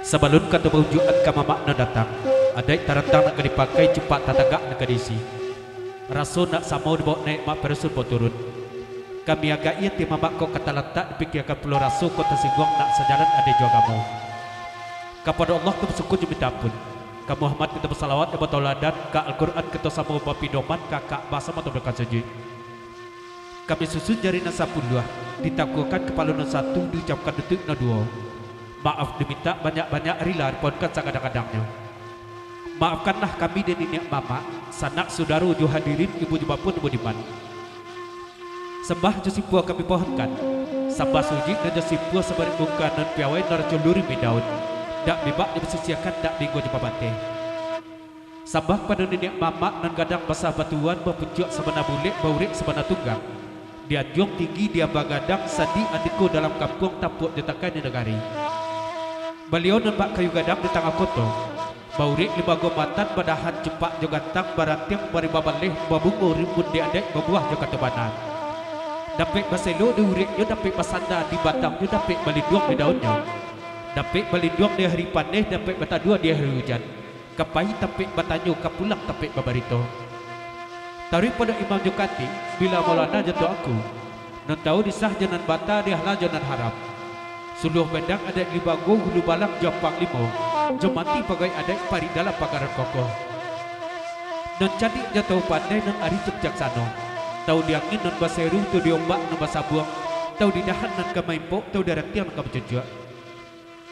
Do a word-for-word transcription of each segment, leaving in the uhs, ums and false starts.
Sabalun kato baujuak-an ka mamak nan datang, adaik tarantang nan ka dipakai, cupak tatagak nan ka diisi. Raso nak samo dibawok naiak, mak pareso dibawok turun. Kami agak-i ati mamak kok ka talantak, dipikiakan pulo raso kok tasingguang, nak sajalan adaik jo agamo. Kapado Allah kito basyukur jo minta ampun. Ka Muhammad kito basalawat jo batauladan, ka Al-Quran kito samo bapidoman, ka Ka'bah samo tabaliak sujuik. Kami susun jari nan sapuluah, ditangkuakan kapalo nan satu, diucapkan lutuik nan duo. Maaf dimintak banyak-banyak, rila dipohonkan sagadang-gadangnyo. Maafkanlah kami dek niniak mamak, sanak sudaro jo hadirin, ibu jo bapo nan budiman. Sambah jo simpua kami pohonkan, sambah sujuik nan jo simpua sabarek bungka nan piawai nan rajo luri mindaun, dak bibak jo basisiakan, dak binggo jo babateh. Sambah kapado niniak mamak nan gadang basah batuan, bapucuak sabana bulek, baurek sabana tunggang, di anjuang tinggi, di amba gadang, sadiak andiko dalam kampuang, tampuak jo takai di nagari. Baliau nan bak kayu gadang di tangah koto, baurek limbago matan, badahan cupak jo gantang, barantiang barimbang baleh, babungo rimbun di adaik, babuah jo kato bana. Dapek baselo di ureknyo, dapek basanda di batangnyo, dapek balinduang di daunnyo. Dapek balinduang di hari paneh, dapek batadua di hari ujan. Ka pai tampek batanyo, ka pulang tampek babarito. Taruih pado imam jo katik, bila maulana jo tuanku, nan tahu di sah jo nan bata, di halal jo nan haram. Suluah bandang adaik limbago, hulu balang jo panglimo, jo manti pagawai adaik, parik dalam pagarahan kokoh. Nan cadiak jo tahu pandai, nan arih jo bijaksano, tahu di angin nan baseru, tahu di ombak nan basabuang, tahu di dahan nan ka maimpok, tahu di rantiang nan ka bacucuak.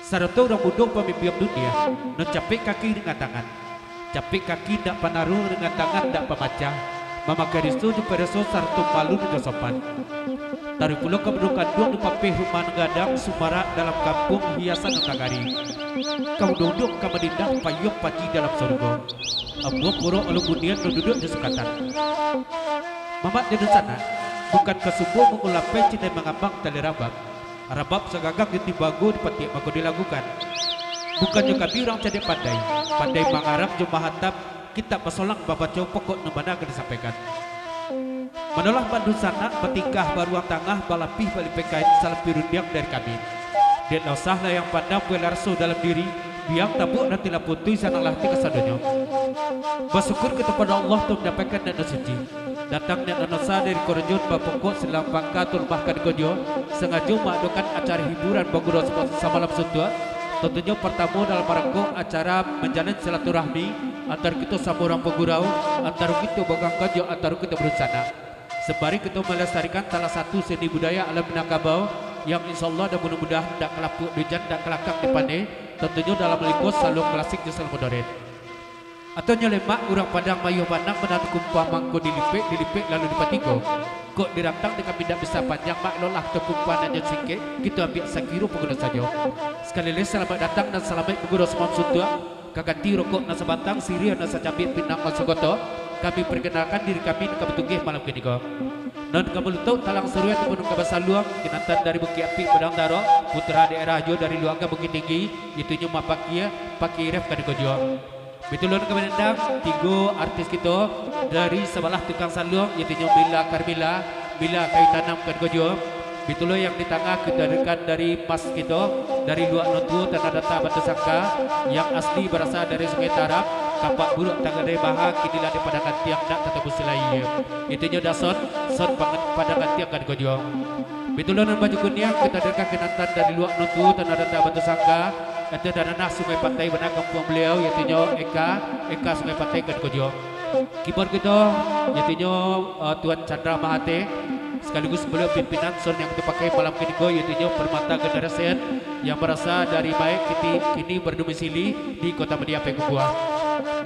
Sarato urang mudo pamimpiang dunia, nan capek kaki ringan tangan. Capek kaki indak panaruah, ringan tangan indak pamacah, mamakai riso jo pareso, sarato malu jo sopan. Taruih pulo ka banua kanduang, dipapeh rumah nan gadang, sumarak dalam kampuang, hiasan nan nagari. Ka uduang-uduang ka madindah, payuang panji dalam sarugo. Ambuang kurok alun bunian, nan duduak jo sukatan. Mamak jo dunsanak, bukan ka sumbo mangulapeh, cindai mangambang tali rabab. Rabab sagagang jo timbago, dipatiak mako dilagukan. Bukannyo kami urang cadiak pandai, pandai mangarang jo mahatam, kitab basolang babaco, pokok nan bana ka disampaikan. Manolah mandun sanak, batingkah baruang tangah, balapih balipeh kain, salapih rundiang dari kami. Dek lah usah lah yang pandang, buek lah raso dalam diri, biang tabuak nan tilah putuih, sananglah hati kasadonyo. Basyukur kito pado Allah, tu manyampaikan niat nan suci. Datang niat nan asa dari korojo nan bapokok, silang pangka tu rumah ka dikojo, sangajo maadokan acara hiburan bagurau sama-, samalam suntuak. Tantunyo partamo dalam rangko acara manjalin silaturahmi antaro kito samo urang pagurau, antaro kito bagangkan jo antaro kito badunsanak. Sambari kito malastarikan salah satu seni budaya alam Minangkabau, yang insya Allah dan mudah-mudahan dak kalapuak di ujan, dak kalakang di paneh, tantunyo dalam lingkuang saluang klasik jo saluang moderen. Atonyo lemak urang Padang mayuah banang, manantu kumpua mangko dilipek, dilipek lalu dipatigo. Kok dirantang dek kami dak bisa panjang, mak lolah tu kumpua nan jan singkek, kito ambiak sakiro paguno sajo. Sakali lai salamaik datang dan salamaik bagurau samalam suntuak, ka ganti rokok nan sabatang, siriah nan sacabik, pinang nan sagotok, kami perkenalkan diri kami nan ka batugeh malam kiniko. Nan ka balutuik talang saruih ataupun nan ka basaluang, kinantan dari Bukik Apik Padang Darok, putra daerah jo dari Luangga Bukittinggi, itunyo Mak Pakia, Pakia Ref ka dikojo. Bitulo nan ka manandang, tigo artis kito dari sabalah tukang saluang, itunyo Mila Carmila, Mila Kayu Tanam ka dikojo. Bitulo yang di tangah kito hadirkan dari mas kito, dari Luak Nan Tuo, Tanah Data, Batu Sangka, yang asli barasa dari Sungai Tarab, Kapak Buruak, Tagadai Baha, kini lah di Padang Gantiang, dak tatabusi lai. Itunyo Dason, Son Pang-, Padang Gantiang ka dikojo. Bitulo nan baju kuniang, kito hadirkan kinantan dari Luak Nan Tuo, Tanah Data, Batu Sangka, Ente dan Anak Sungai Pantai bana kampuang baliau, iaitunyo Eka, Eka Sungai Pantai ka dikojo. Keyboard kito, iaitunyo, eh, Tuan Chandra Mahathir, sekaligus baliau pimpinan sound yang kito pakai malam kiniko, iaitunyo Permata Generation yang barasa dari Maek, kiti-, kini berdomisili di Kota Madya, Payakumbuah.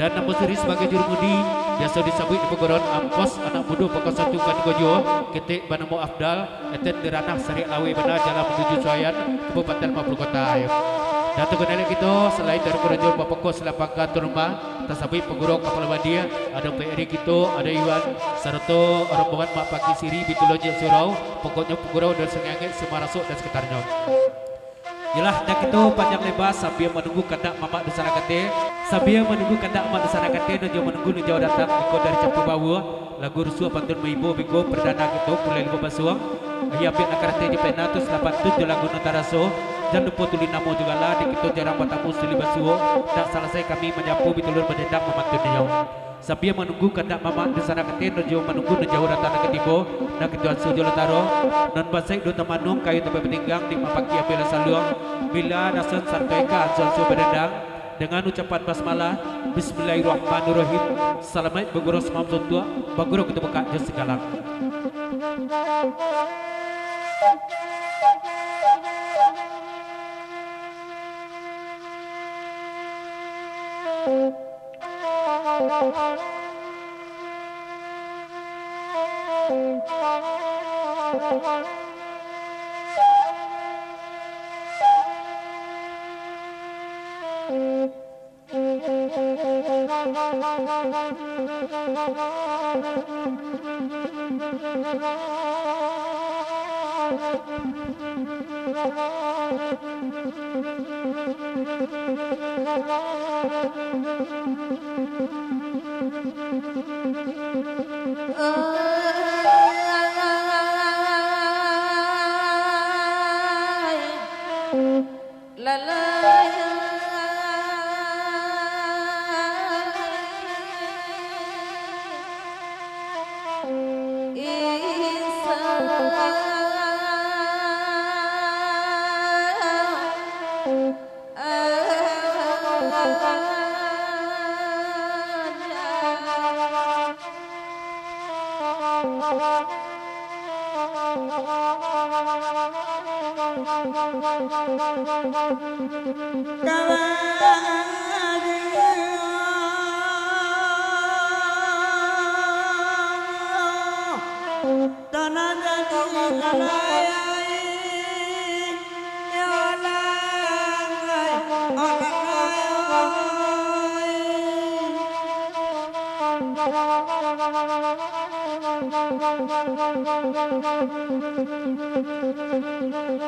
Dan nan basiri sabagai jurumudi, biaso disabuik di paguruan Ampos, anak mudo Pokok Satu ka dikojo, ketek banamo Afdal, Eten di ranah Sariak Laweh bana, jalan manuju Suayan, Kabupaten Lima Puluh Kota. Datu kanalek kito, salain dari korojo bapokok silang pangka tu rumah, tasabuik pagurau kapalo badia, ado Pak Eri kito, ado Iwan, sarato rombongan Mak Paki Siri, Bitulo Jek Surau, pokoknyo pagurau dari Sungai Angek, Simarasok dan sekitarnyo. Yolah, dah kito panjang leba sambia manunggu kandak mamak dunsanak kateh, sambia manunggu kandak mamak dunsanak kateh, nan juo manunggu nan jauah datang, iko dari Campo Bawah. Lagu rusuah pantun maibo biko perdana kito pulai limo basuang. Ahi ambiak nan karateh jo pena tu, silang pantun jo lagu nan taraso. Jan lupo tulih namo jo gala, dek kito jarang batamu silih basuo, ndak salasai kami manjapo, bitulun badendang mamantun inyo. Sambia manunggu kandak mamak dunsanak katen, jo manunggu nan jauah datang nan ka tibo, nan kito ansu jo lataro, nan basaik duo tamanuang, kayu tampek batinggang, di mapaki ambiaklah saluang, bila dasan saranto eka ansu-ansu badendang, dengan ucapan basmalah, Bismillahirrahmanirrahim, salamaik bagurau samalam suntuak, bagurau kito bukak jo singgalang.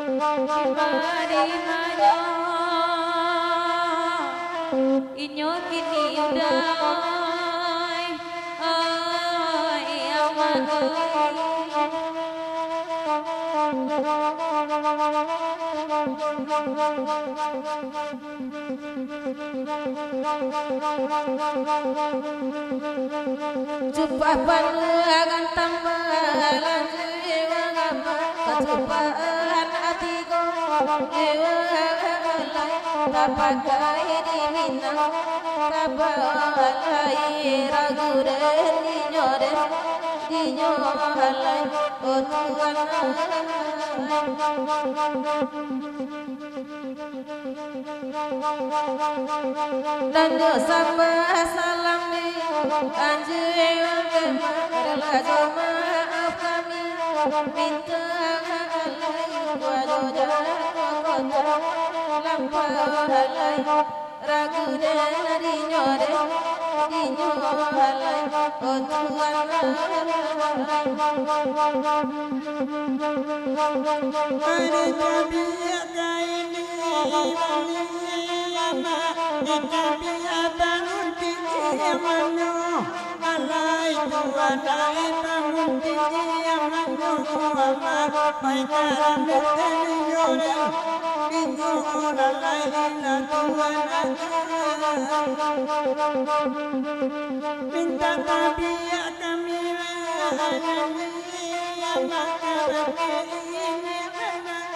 Di ma-, di manyo inyo kini udah, oi, oi, amak, oi. Cupak panuagan tambah lanjut, kacupaan ati ko, tapakai di Minang, tabalai ragu den, dinyo den, dinyo alai, oh Tuhan. Lanjut sambah salam di anjuang kemah, rela jo maaf kami, minta alai, kuajo jalan kota, lampau alai. Ragu den, dinyo den, dinyo alai, oh Tuhan. Ado tabiak kaini bali ama, tabiak bangun tinggi amano. Alai Tuhan, alai bangun tinggi amano, ama, pai karam den, dinyo den, dinyo alai lah Tuhan. Mintak tabiak kami, ama, maka ini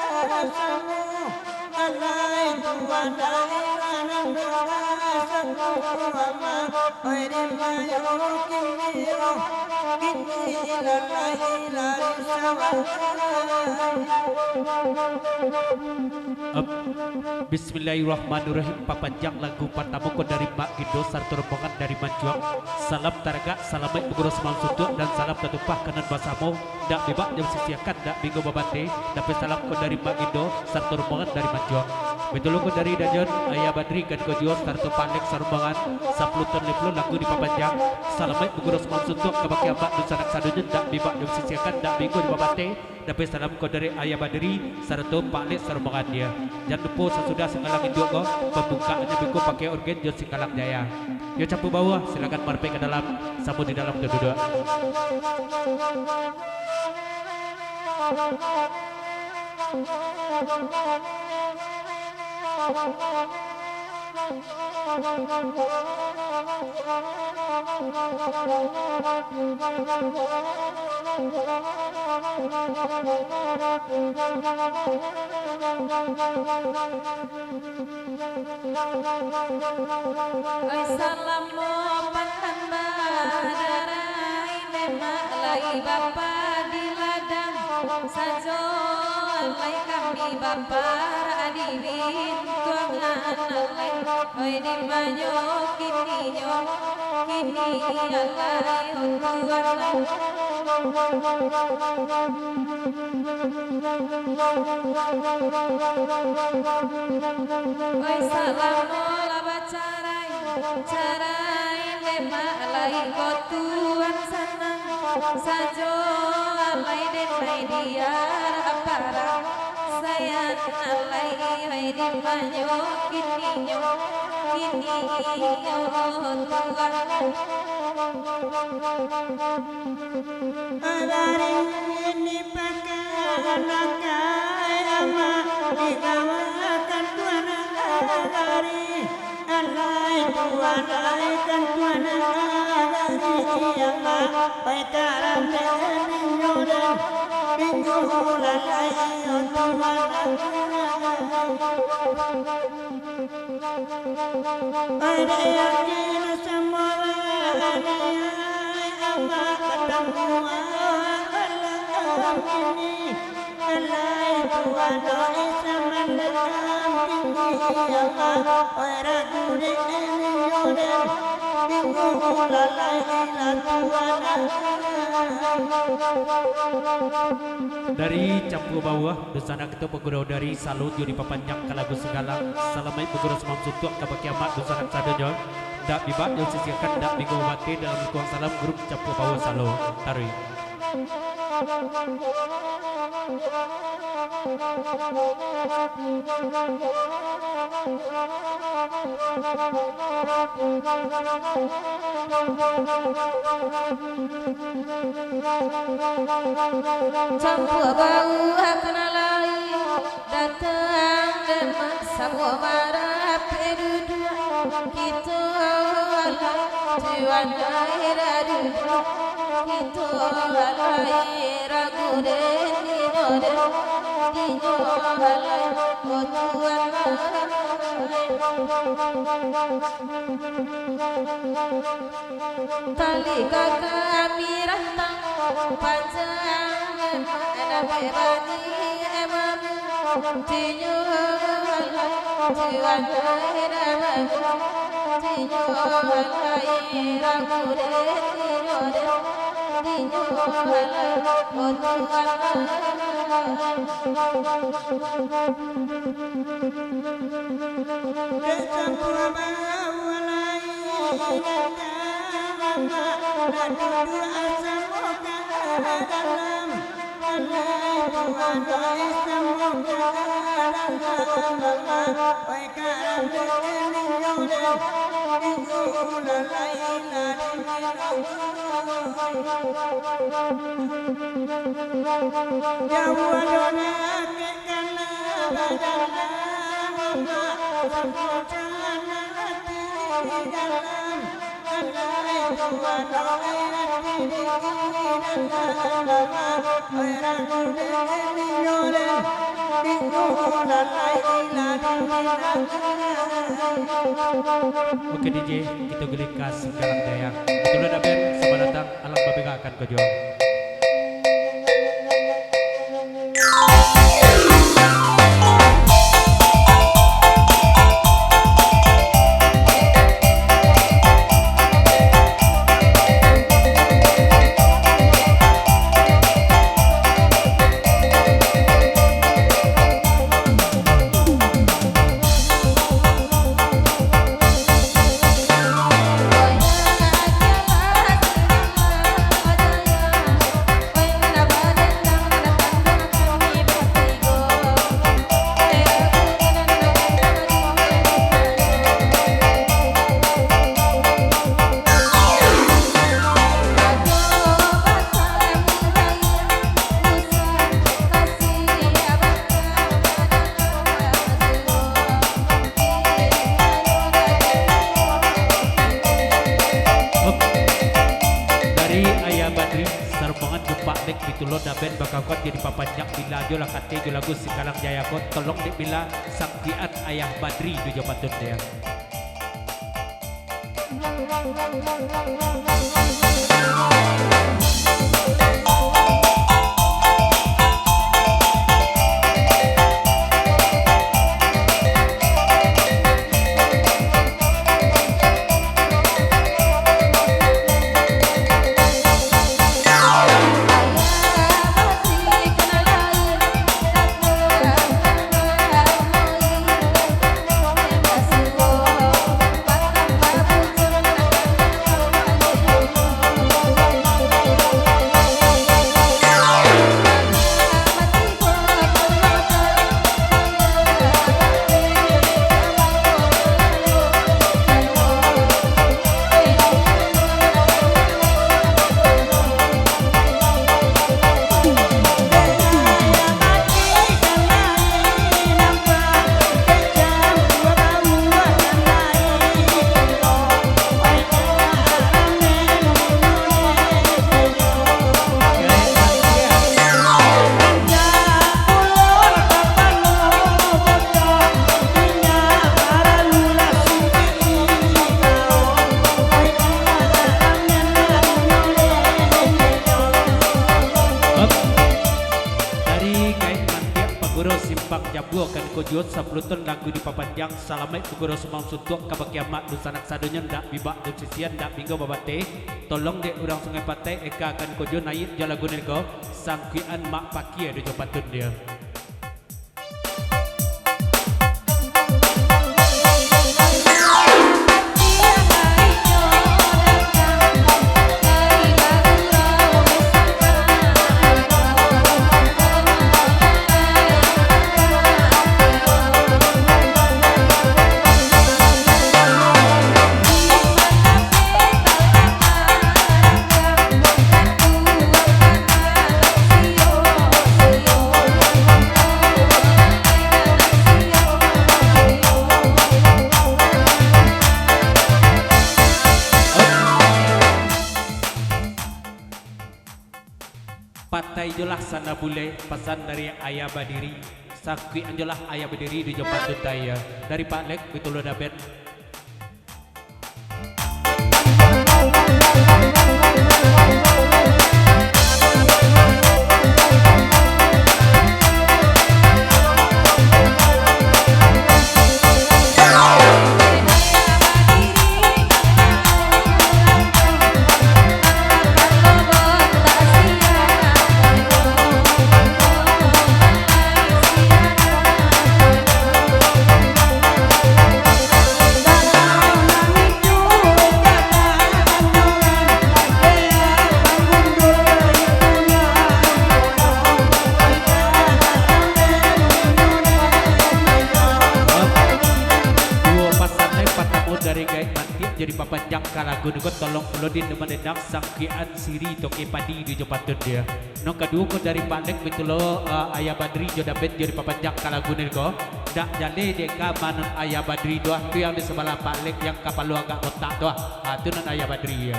anak samo. Alai Tuhan, alai ranang doa, sakuku ama, oi, di mayo kini, kini lalai lari sawah. Ap-, Bismillahirrahmanirrahim. Papanjang lagu partamo ko dari Mak Gindo sarato rombongan dari Manjuang. Salam taragak, salamaik bagurau samalam suntuak, dan salam tatumpah ka nan basamo. Ndak bibak jo basisiakan, ndak bingo babante, dapek salam ko dari Mak Gindo, sarato rombongan dari Manjuang. Batua ko dari Dajon, Ayah Badri, ganiko juo, sarato Pak Lek sarombongan, sapuluah taun lai pulo lagu dipapanjang. Salamaik bagurau samalam suntuak kabake amak dunsanak sadonyo, ndak bibak jo basisiakan, ndak bingo jo babante, dapek salam ko dari Ayah Badri, sarato Pak Lek sarombongan dia. Jan lupo sasudah singgalang induak ko, pambukaannyo beko pakai orgen jo singgalang jaya. Yo campua bawah, silakan marapek ka dalam, samo di dalam tu duduak. Oi, salamo pandan badarai, demak lai bapa di ladang sajo, alai kami baparak di bintuangan alai. Oi, di manyo kininyo, kini alai untuangan. Oi, salamo lah bacarai, carai demak lai ko tuan sanang sajo, alai den lai diarak parang sayan alai, oi, di manyo kininyo, kininyo tuan. Dari ini pakai anak amak dibawakan tuan dari alai tuan, alai kan tuan dari amak, pai karambek minggu dan minggu lalai tuan. Pada yakin semua hari, amak batamu malam ini. Alai tuan, oi, samalam kini, amak, oi, ragu di ini, yo, dan minggu lalai, ilah tuan. Dari Campua Bawah, dunsanak kito bagurau dari Salo jo dipapanjang ka lagu Singgalang. Salamaik bagurau samalam suntuak kabake amak dunsanak sadonyo. Ndak bibak diusisiakan, ndak minggu mati dalam lingkuang salam grup Campua Bawah Salo. Taruih. Campua Bawah ka nan lai datang, demak samo marapek duduak. Kito alai tuan lai duduak, kito alai ragu den dinyo den, dinyo alai ko tuan lai. Tali ka kami rantang panjang, nan bebani emam, dinyo alai tuan lai emam, dinyo alai ragu den dinyo den, dinyo alai ko tuan lai. Dek Campua Bawah lai datang, amak, nak duduak samo ka dalam. Alai tuan, oi, samo ka dalam, amak, oi, karambek ninyo den, minggu lalai lah di minum. Jauah doh nak Kana badalam, amak, sapucaan ati di dalam. Alai tuan, oi, ati di dalam, amak, oi, ragu den dinyo den, minggu lalai lah di minum. Oke, D J, kito gulingkan Singgalang Jaya. Kebetulan Aben sama datang, alang baberakan ko juo. Lo daben bakakon jadi papanjang bila jo lah kate jo lagu Singgalang Jaya ko, tolong dek bila sangkian Ayah Badri tu jo patun dia. Dari Gaek Mantiak Paguro Simpang Jabua kan ko juo sapuluah ton lagu dipapanjang. Salamaik Paguro Sumang Suntuak, ka bakiamat dunsanak sadonyo, ndak bi bak jo sisian, ndak bi nggo babateh. Tolong dek urang Sungai Patai, eka kan ko juo naiak jo lagu niko, sangkuikan Mak Pakia di jo patun dia. Patai jolah sana bulek, pasan dari Ayah Badiri. Sakuik anjolah Ayah Badiri di jo patun dia. Dari Pak Lek, Bitolo Daben. Duo pasan lai, patamo dari Gaek Mantiak, jadi papanjang ka lagu niko, tolong pulo di teman dendang sangkian siri toke padi di jo patun dia. Nan kaduo ko dari Pak Lek, Bitolo, eh, Ayah Badri jo Daben, jadi papanjang ka lagu niko. Dak jaleh dek ka manon Ayah Badri tu ah, tu yang di sabalah Pak Lek yang kapalo agak botak tu ah. Ah, tu nan Ayah Badri, ya.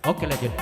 Oke, lanjut.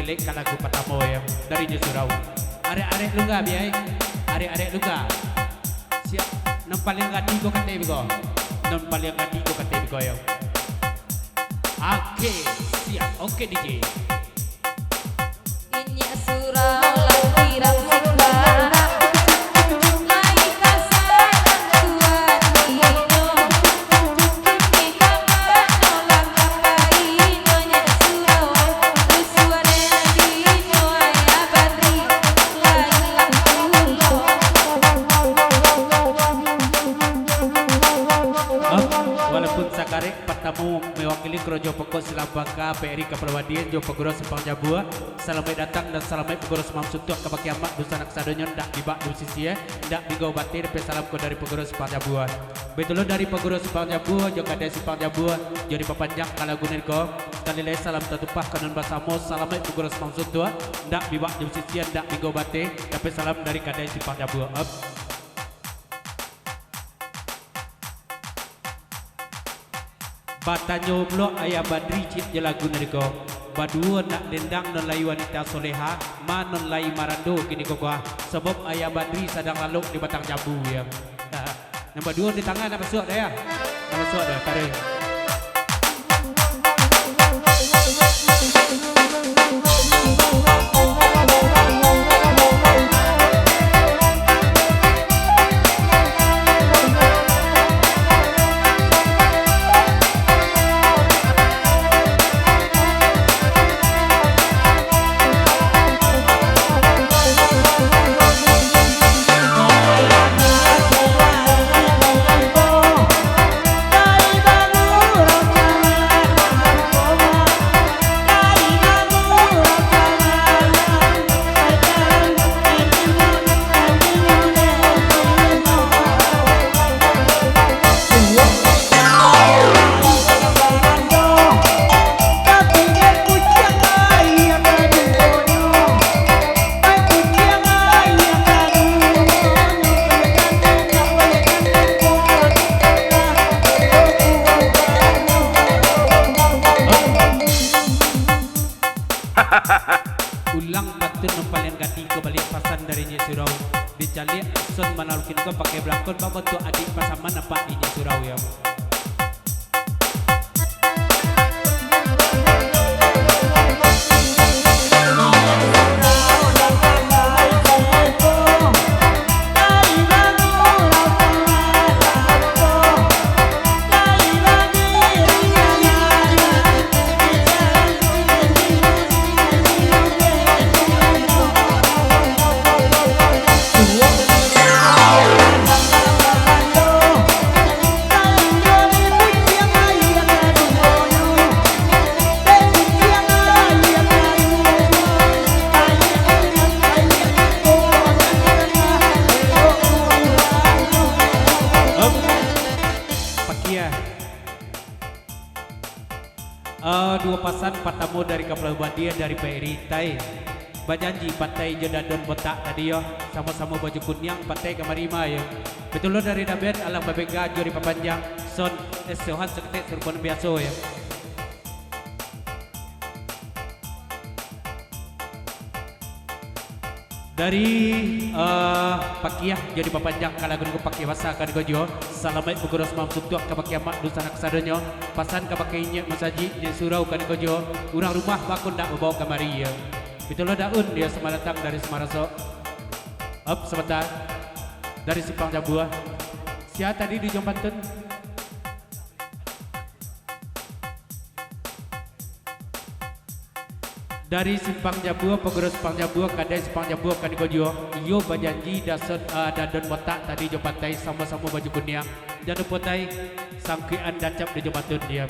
Lek ka lagu patamo, yo, dari Nyo Surau. Arek-arek Lungga, biai. Arek-arek Lungga. Siap. Nan paliang gadih ko katai biko. Nan paliang gadih ko katai biko, yo. Oke, siap. Oke, D J. Inyo Surau lah kirang simbah. Lai ka sanang tuan inyo. Ah, walaupun sakarek patamo mewakili karajo pokok silang baka P R I Kapala Badia jo Pagurau Simpang Jabua, salamaik datang dan salamaik bagoros malam suntuak kabake amak dunsanak sadonyo, ndak dibak di sisi, eh, ndak digau bateh, dapek salam ko dari Pagurau Simpang Jabua. Baitulah dari Pagurau Simpang Jabua, jo Kadai Simpang Jabua, jo dipapanjang ka lagu nan ko. Sakali lai salam tatumpah ka nan basamo, salamaik bagoros malam suntuak, ndak dibak di sisi, ndak digau bateh, dapek salam dari Kadai Simpang Jabua. Up. Batanyo pulo Ayah Badri cit jo lagu nan ko. Baduo nak dendang nan lai wanita soleha, ma nan lai marando kini ko, bah. Sabab Ayah Badri sadang lalok di batang jambu, yo. Nan baduo di tangah nak masuak dah, yo. Nak masuak dah, tarik. Ulang patun nan paliang gadih ko baliak pasan dari Nyo Surau. Dicaliak son manalukin ko pakai balakon, babantuak adik pasaman nampak di Nyo Surau, yo. Pakiah. Ah, duo pasan, patamo dari Kapala Badia dari P R I, tai. Bajanji patai jo Dadon botak tadi, yo. Samo-samo baju kuniang, patai kamari ma, yo. Baitulah dari Daben, alah babega jo dipapanjang. Son, eh, sohan saketek sarupo nan biaso, yo. Dari, eh, Pakiah, jadi bapanjang ka lagu niko Pakiah basa ka niko juo. Salamaik bagoros malam suntuak kabake amak dunsanak sadonyo. Pasan kabake inyiak musajik, inyiak surau ka niko juo. Urang rumah bako ndak babao kamari, yo. Baitulah Daun, yo, selamat datang dari Sumarasok. Up, sabanta. Dari Simpang Jabua. Sia tadi di Jambatan? Dari Simpang Jabua, Pagurus Simpang Jabua, Kadai Simpang Jabua, ka niko juo. Iyo bajanji dason, ah, Dadon botak tadi jo patai samo-samo baju kuniang. Jan lupo tai, sangkuikan dacap di Jambatan, yo.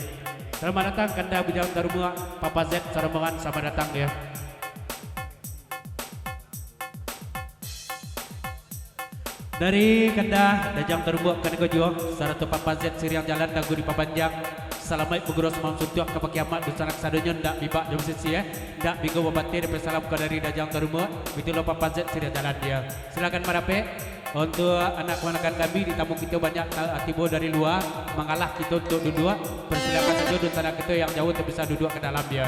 Salamaik datang, Kanda Bujang Tarumuak, Papa Z, sarombongan, salamaik datang, yo. Dari Kanda, Dajang Tarumbuak ka niko juo, sarato Papa Z Siriang Jalan lagu dipapanjang. Salamaik bagoros malam suntuak kabake amak dunsanak sadonyo, ndak bibak jo musisi, eh. Ndak binggo babateh, dapek salam ko dari Dajang Tarumbuak. Baitulah Papa Z Siriang Jalan, yo. Silakan marapek. Untuk anak kamanakan kami, ditamu kito banyak ta-, tibo dari lua, mangalah kito untuk duduak. Persilakan sajo dunsanak kito yang jauah tu bisa duduak ka dalam, yo.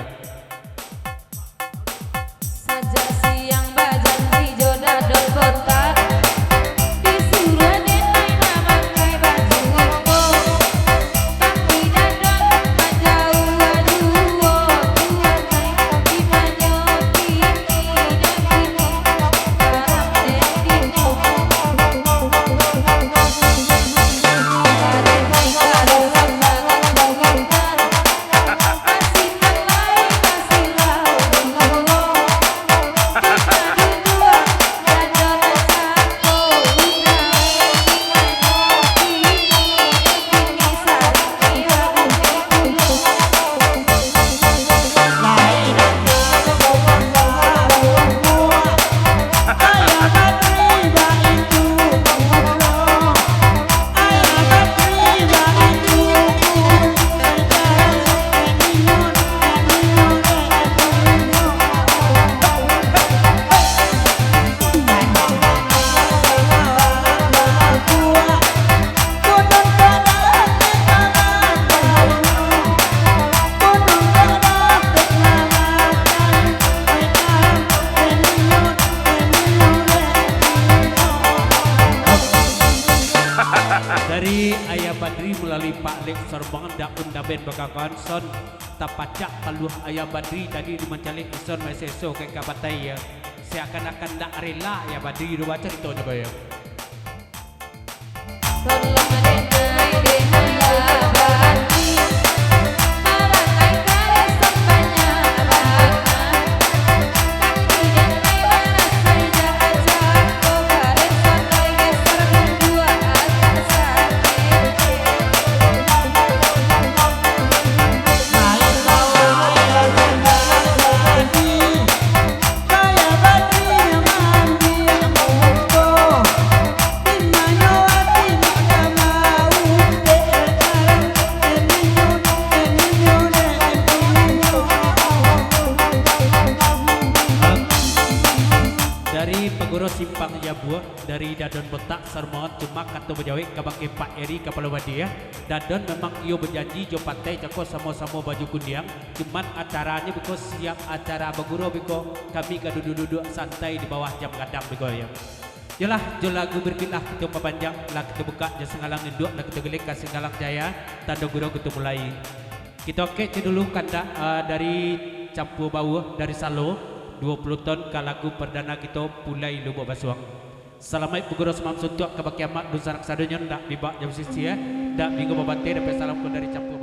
Dari Ayah Badri malalui Pak Lek Sorbangan dak pun daben bakawan son, tapacak paluah Ayah Badri tadi di mancaliak ison maeso-eso ka ika batai, ya. Seakan-akan dak rela Ayah Badri tu baco caritonyo ko, ya. Dari Paguro Simpang Jabuah, dari Dadon Botak, Sarumawan, cuma kato bajawek kabake Pak Eri, Kapalo Badia. Dadon memang iyo bajanji jo patai cako samo-samo baju kundiang, cuman acaranyo biko siap acara baguro biko, kami ka duduak-duduak santai di bawah jam gadang biko, yo. Yolah, jo lagu barikutlah kito papanjang, lah kito bukak jo Singgalang Induak, lah kito gilek ka Singgalang Jaya, tando guro kito mulai. Kito akek jo dulu kandak, ah, dari Campua Bawuah, dari Salo, duo puluah ton ka lagu pardana kito, Pulai Lubuak Basuang. Salamaik baguro samalam suntuak kabake amak dunsanak sadonyo, ndak bi bak jauah sisi, eh, ndak bi ingo babateh, dapek salam ko dari Campua.